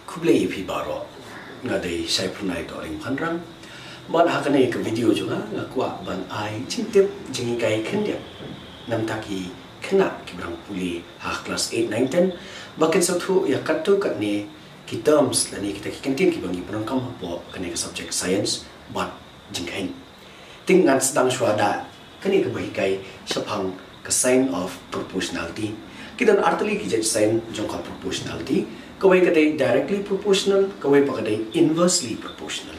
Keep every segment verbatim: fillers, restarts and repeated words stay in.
Khublei ïa phi baroh. Nga dei Shaiphyrnai Dohling Phanrang. Bad ha kane ka video jong nga, nga kwah ban ai jingtip, jinghikai khyndiat na bynta ki khynnah kiba dang pule ha klas eight, nine, ten, ba kin sngewthuh ïa katto katne ki terms lane kita ki kyntien kiba ngi pyndonkam hapoh kane ka subject science bad jingkheiñ. Te ngan sdang shuwa da kane kaba hikai shaphang ka sign of proportionality. Ki don artylli ki jait sign jong ka proportionality. Kawei ka dei directly proportional, kawei pat ka dei inversely proportional.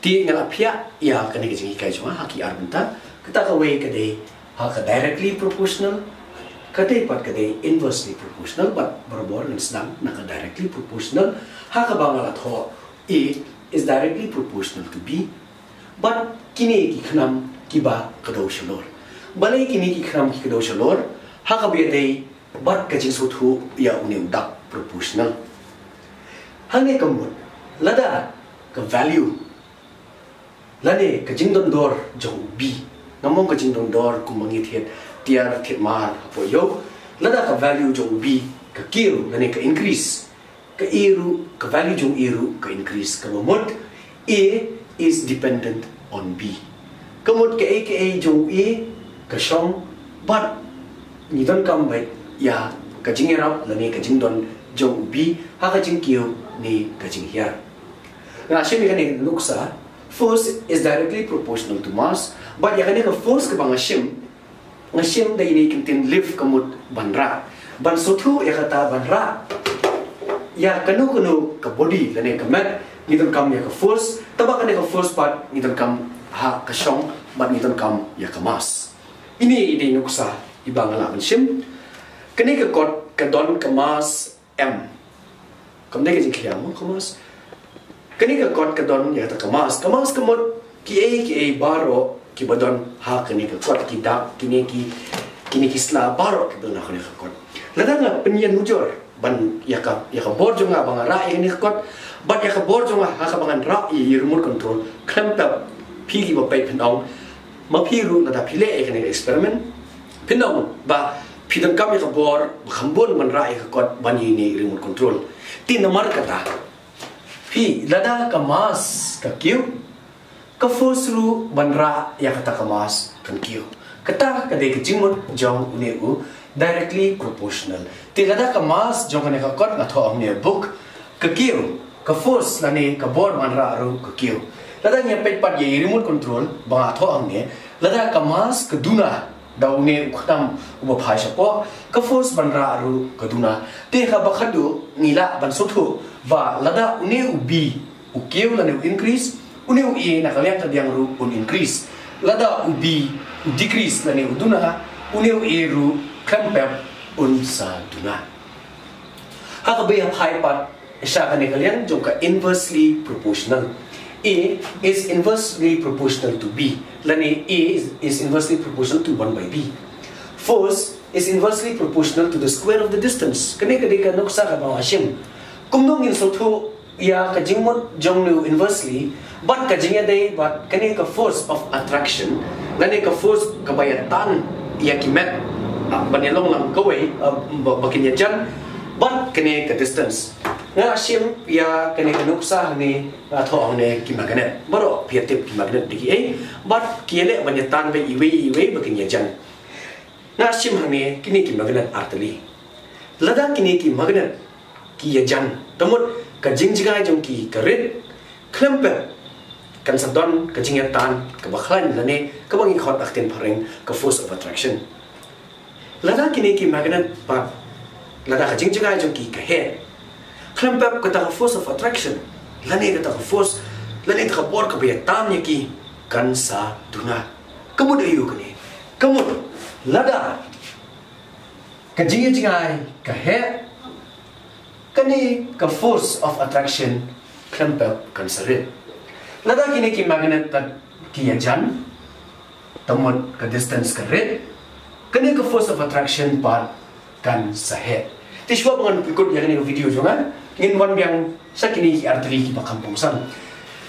Te nga la phiah ïa kane ka jinghikai jong nga ha ki ar bynta. Kata kawei ka dei ha ka directly proportional, ka dei pat ka dei inversely proportional, bad barabor ngan sdang na ka directly proportional ha kaba nga la thoh A is directly proportional to B. Bad kine ki khnam kiba kdew shalor. Balei kine ki khnam ki kdew shalor? Ha kaba ïadei bad ka jingsngewthuh ïa une u dak proportional. Hangne ka mut, lada ka value lane ka jingdon dor jong u B, ngam ong ka jingdon dor kumba ngi thied tiar thied mar hapoh ïew, lada ka value jong u B ka kiew lane ka increase, ka A ruh, ka value jong A ruh ka increase, kaba mut A is dependent on B. Ka mut kaei kaei jong A ka shong bad ngi donkam beit ïa ka jingïarap lane ka jingdon jong u B ha ka jingkiew ne ka jinghiar. Nga shim ïa kane ka nuksa, force is directly proportional to mass, bad ïa kane ka force kaba nga shim, nga shim da ine i kyntien lift, ka mut ban rah. Ban sngewthuh ïa kata ban rah ïa kano kano ka body lane ka met, ngi donkam ïa ka force, tangba kane ka force pat ngi donkam ha ka shong bad ngi donkam ïa ka mass. Ine i dei i nuksa iba nga lah ban shim. Kane ka kot ka don ka mass M. Kam dei ka jingkhia mo ka mass. Kane ka kot ka don ïa kata ka mass. Ka mass ka mut kiei kiei baroh kiba don ha kane ka kot, ki dak, kine ki, kine ki sla baroh kiba don ha kane ka kot. Lada nga pynïanujor ban ïa ka, ïa ka bor jong nga ba nga rah ïa kane ka kot, bad ïa ka bor jong nga ha kaba ngan rah ïa i remote control, khlem pep phi kiba peit phin ong, ma phi ruh lada phi leh ïa kane ka experiment, phin ong ba phi donkam ïa ka bor ba kham bun ban rah ïa ka kot ban ïa ine i remote control. Te namar kata, phi, lada ka mass ka kiew, ka force ruh ban rah ïa kata ka mass kan kiew. Kata ka dei ka jingmut jong une u directly proportional. Te lada ka mass jong kane ka kot, nga thoh hangne ha book, ka kiew, ka force lane ka bor ban rah ruh ka kiew. Lada ngi ïa peit pat ïa i remote control ba nga thoh hangne, lada ka mass ka duna da une u khnam uba phai shapoh, ka force ban rah ruh ka duna. Te kaba khadduh ngi lah ban sngewthuh ba lada une u B u kiew lane u increase, une u A na ka liang ka diang ruh un increase. Lada u B u decrease lane u duna, une u A ruh khlem pep un sa duna. Ha kaba ïa phai pat sha kane ka liang jong ka inversely proportional. A is inversely proportional to B, lane A is, is inversely proportional to one by B. Force is inversely proportional to the square of the distance. Kane ka dei ka nuksa kaba nga shim. Kumno ngin sngewthuh ïa ka jingmut jong une u inversely bad ka jingïadei bad kane ka force of attraction, lane ka force kaba ïa tan ïa ki met, ah, ban ïa long lang kawei, ah, ba, ba kin ïa jan, bad kane ka distance. Nga shim ïa kane ka nuksa hangne, nga thoh hangne ki magnet. Baroh phi ïa tip ki magnet dei kiei, bad ki ïa leh ban ïa tan beit iwei iwei ba kin ïa jan. Nga shim hangne kine ki magnet artylli. Lada kine ki magnet ki ïa jan, te mut ka jingjngai jong ki ka rit, khlem pep kan sa don ka jingïatan kaba khlaiñ lane kaba ngi khot ha ka ktien phareng ka force of attraction. Lada kine ki magnet pat, lada ka jingjngai jong ki ka heh, khlem pep kata ka force of attraction lane kata ka force lane kata ka bor kaba ïa tan ïa ki kan sa duna. Ka mut aïu kane? Ka mut lada ka jingïajngai ka heh, kane ka force of attraction khlem pep kan sa rit. Lada kine ki magnet pat ki ïa jan, te mut ka distance ka rit, kane ka force of attraction pat kan sa heh. Te shuwa ba ngan pynkut ïa kane ka video jong nga, ngin wan biang sha kine ki artylli kiba kham kongsan.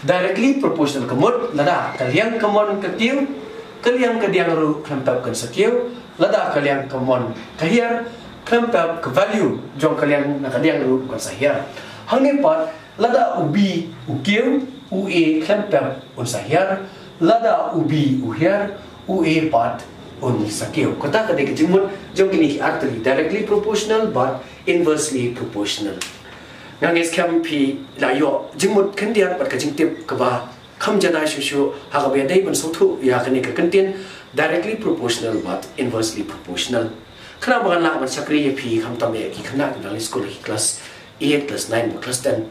Directly proportional ka mut lada ka liang ka mon ka kiew, ka liang ka diang ruh khlem pep kan sa kiew. Lada ka liang ka mon ka hiar, khlem pep ka value jong ka liang na ka diang ruh kan sa hiar. Hangne pat, lada u B u kiew, u A khlem pep un sa hiar, lada u B u hiar, u A pat un sa kiew. Kata ka dei ka jingmut jong kine ki artylli, directly proportional bad inversely proportional. Nga ngeit skhem phi la ïoh jingmut khyndiat bad ka jingtip kaba kham jadai shuh shuh ha kaba ïadei ban sngewthuh ïa kane ka kyntien directly proportional bad inversely proportional. Khnang ba ngan lah ban shakri ïa phi khamtam ïa ki khynnah kiba dang leit skul ha ki klas eight, klas nine bad klas ten.